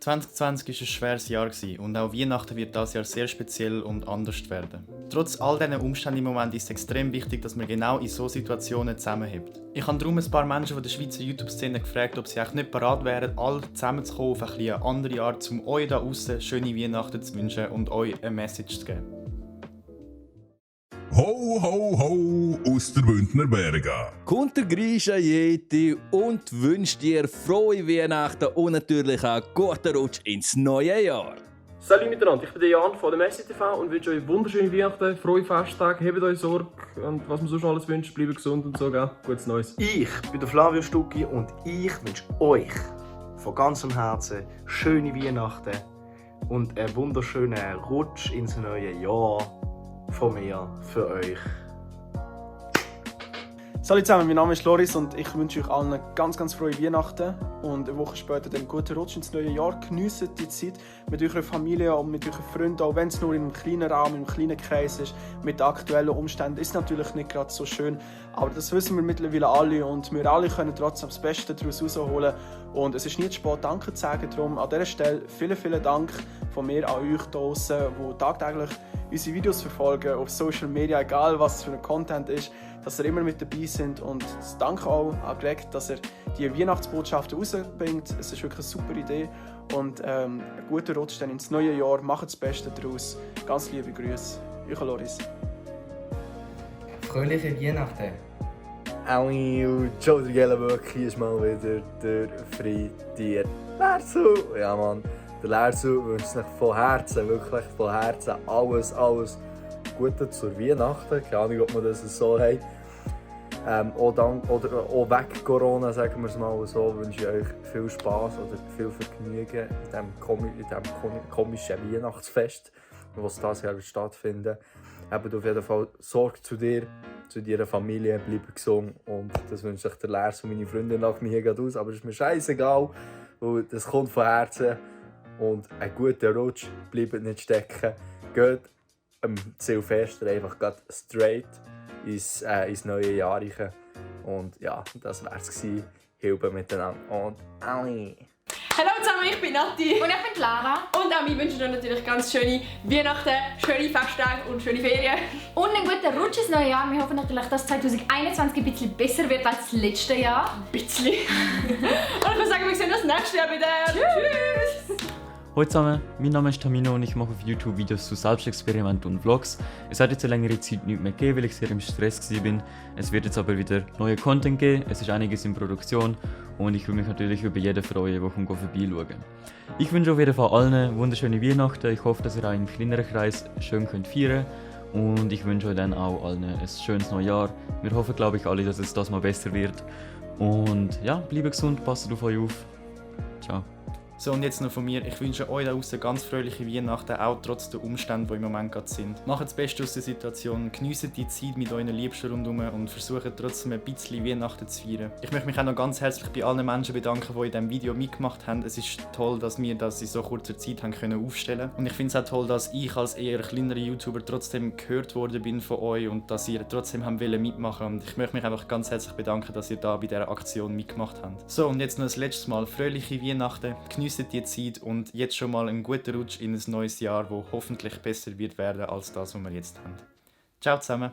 2020 war ein schweres Jahr und auch Weihnachten wird dieses Jahr sehr speziell und anders werden. Trotz all diesen Umständen im Moment ist es extrem wichtig, dass man genau in solchen Situationen zusammenhält. Ich habe darum ein paar Menschen von der Schweizer YouTube-Szene gefragt, ob sie eigentlich nicht bereit wären, alle zusammenzukommen auf eine andere Art, um euch da draussen schöne Weihnachten zu wünschen und euch eine Message zu geben. Ho, ho, ho aus der Bündner Berge. Kommt der Grisha Yeti und wünscht dir frohe Weihnachten und natürlich einen guten Rutsch ins neue Jahr. Salut miteinander, ich bin der Jan von dem SCTV und wünsche euch wunderschöne Weihnachten, frohe Festtage, habt euch Sorge und was man sonst alles wünscht, bleibt gesund und so, gell? Gutes Neues. Ich bin der Flavio Stucki und ich wünsche euch von ganzem Herzen schöne Weihnachten und einen wunderschönen Rutsch ins neue Jahr von mir für euch. Hallo zusammen, mein Name ist Loris und ich wünsche euch allen ganz frohe Weihnachten und eine Woche später einen guten Rutsch ins neue Jahr. Geniessen die Zeit mit eurer Familie und mit euren Freunden, auch wenn es nur in einem kleinen Rahmen, in einem kleinen Kreis ist. Mit den aktuellen Umständen ist es natürlich nicht gerade so schön, aber das wissen wir mittlerweile alle und wir alle können trotzdem das Beste daraus herausholen. Und es ist nie zu spät, Danke zu sagen. Darum an dieser Stelle vielen Dank von mir an euch da draussen, die tagtäglich unsere Videos verfolgen, auf Social Media, egal was es für ein Content ist, dass ihr immer mit dabei sind. Und danke auch an Greg, dass er die Weihnachtsbotschaften rausbringt. Es ist wirklich eine super Idee. Und einen guten Rutsch dann ins neue Jahr. Macht das Beste daraus. Ganz liebe Grüße. Euer Loris. Fröhliche Weihnachten. Aui, Joe der Gellenböck, hier ist mal wieder der Freitier Lersu. Ja Mann, der Lersu wünscht sich von Herzen, wirklich von Herzen alles Gute zur Weihnachten. Keine Ahnung, ob man das so hat. Auch weg Corona, sagen wir es mal so, wünsche ich euch viel Spass oder viel Vergnügen in diesem komischen Weihnachtsfest, das dieses Jahr stattfindet. Habt auf jeden Fall Sorge zu dir, zu deiner Familie, bleib gesund und das wünscht sich der Lars und meine Freundin nach mir hier aus, aber es ist mir scheißegal, weil das kommt von Herzen und ein guter Rutsch, bleibt nicht stecken, geht am Silvester einfach straight ins neue Jahr rein. Und ja, das wär's gewesen. Hilfe miteinander und Aui! Hallo zusammen, ich bin Nati. Und ich bin Clara. Und auch wir wünschen euch natürlich ganz schöne Weihnachten, schöne Festtage und schöne Ferien. Und einen guten Rutsch ins neue Jahr. Wir hoffen natürlich, dass 2021 ein bisschen besser wird als das letzte Jahr. Ein bisschen. Und ich würde sagen, wir sehen uns nächstes Jahr wieder. Tschüss! Hallo zusammen, mein Name ist Tamino und ich mache auf YouTube Videos zu Selbstexperimenten und Vlogs. Es hat jetzt eine längere Zeit nicht mehr gegeben, weil ich sehr im Stress war. Es wird jetzt aber wieder neue Content geben, es ist einiges in Produktion und ich würde mich natürlich über jeden freuen, der vorbeischauen. Ich wünsche auf jeden Fall allen wunderschöne Weihnachten. Ich hoffe, dass ihr auch im kleineren Kreis schön feiern könnt und ich wünsche euch dann auch allen ein schönes neues Jahr. Wir hoffen, glaube ich, alle, dass es das mal besser wird. Und ja, bleibt gesund, passt auf euch auf. Ciao. So, und jetzt noch von mir. Ich wünsche euch da draussen ganz fröhliche Weihnachten, auch trotz der Umstände, die im Moment gerade sind. Macht das Beste aus der Situation, genießt die Zeit mit euren Liebsten rundherum und versucht trotzdem ein bisschen Weihnachten zu feiern. Ich möchte mich auch noch ganz herzlich bei allen Menschen bedanken, die in diesem Video mitgemacht haben. Es ist toll, dass wir das in so kurzer Zeit haben aufstellen können. Und ich finde es auch toll, dass ich als eher kleinerer YouTuber trotzdem gehört worden bin von euch und dass ihr trotzdem mitmachen wollt. Und ich möchte mich einfach ganz herzlich bedanken, dass ihr da bei dieser Aktion mitgemacht habt. So, und jetzt noch das letzte Mal. Fröhliche Weihnachten. Genießt die Zeit und jetzt schon mal einen guten Rutsch in ein neues Jahr, das hoffentlich besser wird werden als das, was wir jetzt haben. Ciao zusammen!